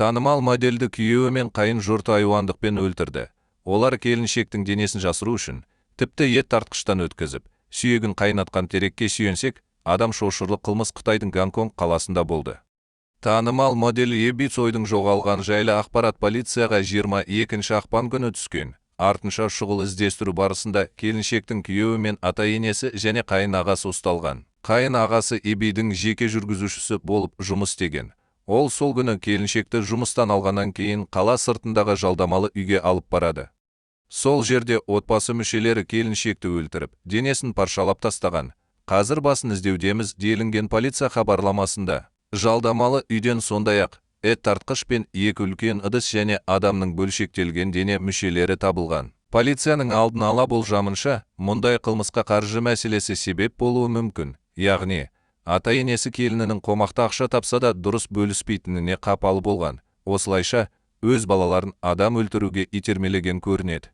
Танымал модельді күйеуі мен қайын жұрты айуандықпен өлтірді. Олар келіншектің денесін жасыру үшін тіпті ет тартқыштан өткізіп, сүйегін қайнатқан. Дерекке сүйенсек, адам шошырлық қылмыс Қытайдың Гонконг қаласында болды. Танымал модель Эбби Цойдың жоғалғаны жайлы ақпарат полицияға 22 ақпан күні түскен. Артынша шұғыл іздестіру барысында келіншектің күйеуі мен ата-енесі және қайын ағасы ұсталған. Қайын ағасы Эббидің жеке жүргізушісі болып жұмыс істеген. Ол сол күні келіншекті жұмыстан алғаннан кейін қала сыртындағы жалдамалы үйге алып барады. Сол жерде отбасы мүшелері келіншекті өлтіріп, денесін паршалап тастаған. «Қазір басын іздеудеміз», – делінген полиция хабарламасында. Жалдамалы үйден сондай-ақ ет тартқыш пен екі үлкен ыдыс және адамның бөлшектелген дене мүшелері табылған. Полицияның алдын ала болжамынша, мұндай қылмысқа қаржы мәселесі себеп болуы мүмкін. Яғни, ата-енесі келінінің қомақты ақша тапса да, дұрыс бөліспейтініне қапалы болған. Осылайша, өз балаларын адам өлтіруге итермелеген көрінеді.